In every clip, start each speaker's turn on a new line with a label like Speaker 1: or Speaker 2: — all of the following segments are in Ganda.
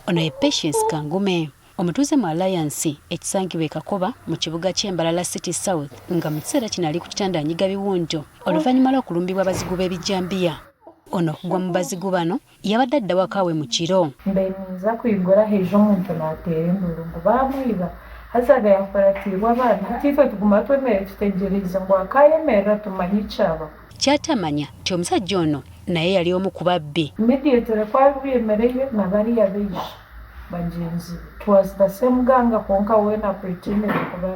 Speaker 1: Ono ye Patience Kangume, omutuuze mu Alliance ekisangibwa e Kakoba mu kibuga ky'e Mbarara City South nga mu kiseera kino ali ku kitanda anyiga biwundu oluvannyuma lw'okulumbibwa abazigu b'ebijambiya. Ono okugwa mu bazigu bano yabadde adda waka we mu kiro.
Speaker 2: Mbaire ninza kwigura haija omuntu naateera enduuru ngu baamwiba haza yakuratiirwe abaana hati itwe tuguma twemereire tutegyereize ngu akaayemerera tumanye ekyabaho.
Speaker 1: Ky'atamanya nti omusajja ono naye yali omu ku babbi.
Speaker 2: Immediately ku abemereire na bariya baija bagyenzi be. It was the same gang kwonka weena apretended kuba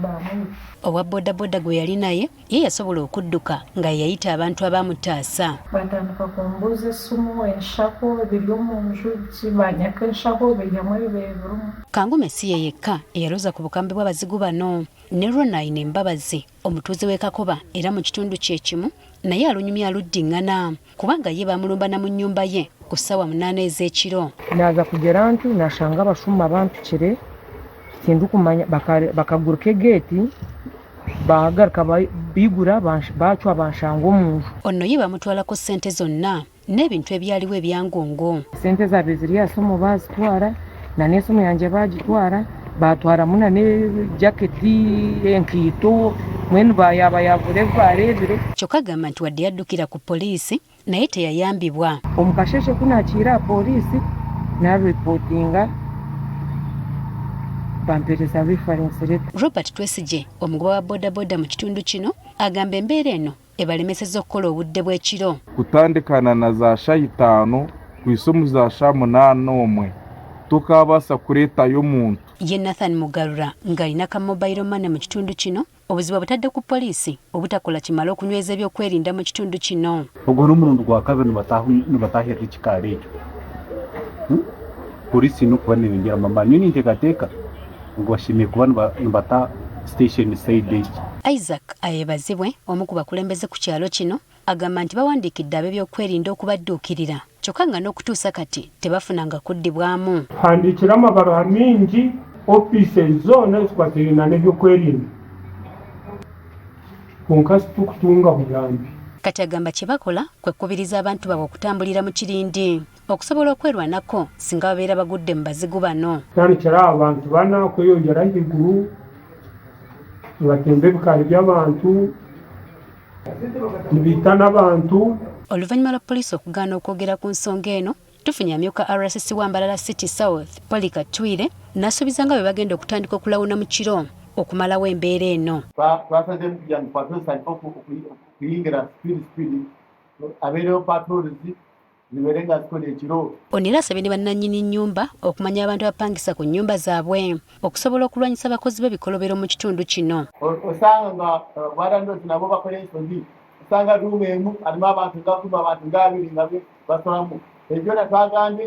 Speaker 2: baamwiba.
Speaker 1: Owa bodaboda gwe yali naye ye yasobola okudduka nga ye yayita abantu abaamutaasa.
Speaker 2: Baatandika kumbuuza esimu, enshaho, ebiri omu nju, biki, baanyaka enshaho baihamu ebibaire birimu.
Speaker 1: Kangume si ye yekka eyaloza ku bukambwe bw'abazigu bano. Ne Ronah Ainembabazi omutuuze w'e Kakoba era mu kitundu kye kimu naye alunyumya aludding'ana kubanga ye baamulumba na mu nnyumba ye ku ssaawa munaana ez'ekiro.
Speaker 3: Naaza kugyera nti naashanga abashuma bampikire tindikumanya bakaguruka egeeti baagaruka baigura baacwa banshanga omu nju.
Speaker 1: Ono ye baamutwalako ssente zonna n'ebintu ebyaliwo ebyangungu.
Speaker 3: Sente ezaabaire ziri aha simu baazitwara n'esimu yangye baagitwara, baatwaramu n'ejaketi, enkaito, mbwenu yaaba yaabura ebi baareebire.
Speaker 1: Kyokka agamba nti wadde yaddukira ku poliisi naye teyayambibwa.
Speaker 3: Omu kasheeshe ku naakiire aha pooriisi naaripootinga bampeereza reference letter.
Speaker 1: Robert Twesigye omugoba wa bodaboda mu kitundu kino agamba embeera eno ebalemesezza okukola obudde bw'ekiro.
Speaker 4: Kutandikana na za shaaha itaano kuhitsya omu za shaaha munaana omwe tokaabaasa kureetayo omuntu.
Speaker 1: Ye Nathan Mugarura ng'alina ka mobile money mu kitundu kino obuzibu abutadde ku poliisi obutakola kimala okunyweza ebyokwerinda mu kitundu kino.
Speaker 5: Ogwo n'omurundi gwa kabiri nibatahirira ekikaari ekyo. Poliisi eine okuba neyongyeramu amaani. Nyowe ninteekateeka ngu bashemereire kuba nibata station side egi.
Speaker 1: Isaac Ayebazibwe omu ku bakulembeze ku kyalo kino agamba nti bawandiikidde ab'ebyokwerinda okubadduukirira kyokka nga n'okutuusa kati tebafunanga kuddibwamu.
Speaker 6: Tuhandiikire amabaruha maingi ofiisi zoona ezikwatiraine n'ebyokwerinda kwonka titukutunga buyambi.
Speaker 1: Kati agamba kye bakola kwe kukubiriza abantu baabwe okutambulira mu kirindi okusobola okwerwanako singa babeera bagudde mu bazigu bano.
Speaker 6: Kutandikira aha bantu bana kweyongyera ahaiguru nibatemba ebikaari by'abantu, nibaita n'abantu.
Speaker 1: Oluvannyuma lwa poliisi okugaana okwogera ku nsonga eno, tufunye amyuka RCC wa Mbarara City South, Polly Katwire n'asuubiza nga bwe bagenda okutandika okulawuna mu kiro okumalawo embeera eno.
Speaker 7: Twasazeemu kugira ngu patrol zitandike okuyingira speed speed, abeerewo patrols zibeere nga zikola ekiro.
Speaker 1: Ono era asabye ne bannannyini nnyumba okumanya abantu abapangisa ku nnyumba zaabwe okusobola okulwanyisa abakozi b'ebikolobero mu kitundu kino.
Speaker 7: Osanga nga balandlords nabo bakola ensobi, osanga room emu alimu abantu nga kumi, abantu nga abiri nga basulamu. Ebyo byona twagambye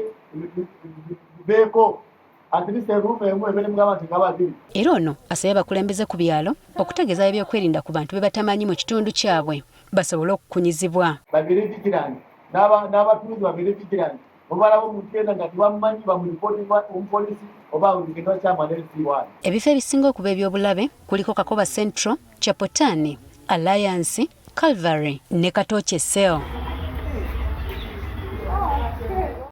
Speaker 7: biveeko, at least room emu ebeeremu abantu nga babiri.
Speaker 1: Era ono asabye abakulembeze ku byalo okutegeeza ab'ebyokwerinda ku bantu be batamanyi mu kitundu kyabwe basobole okukunyizibwa.
Speaker 7: Babeere vigilant, n'abatuuze babeere vigilant, obalaba omuntu yenna nga tebamumanyi bamuripootinga omupoliisi oba awulikidwa chairman LC1.
Speaker 1: Ebifo ebisinga okuba eby'obulabe kuliko Kakoba Central, Chapotani, Alliance, Calvary ne Katoche Cell.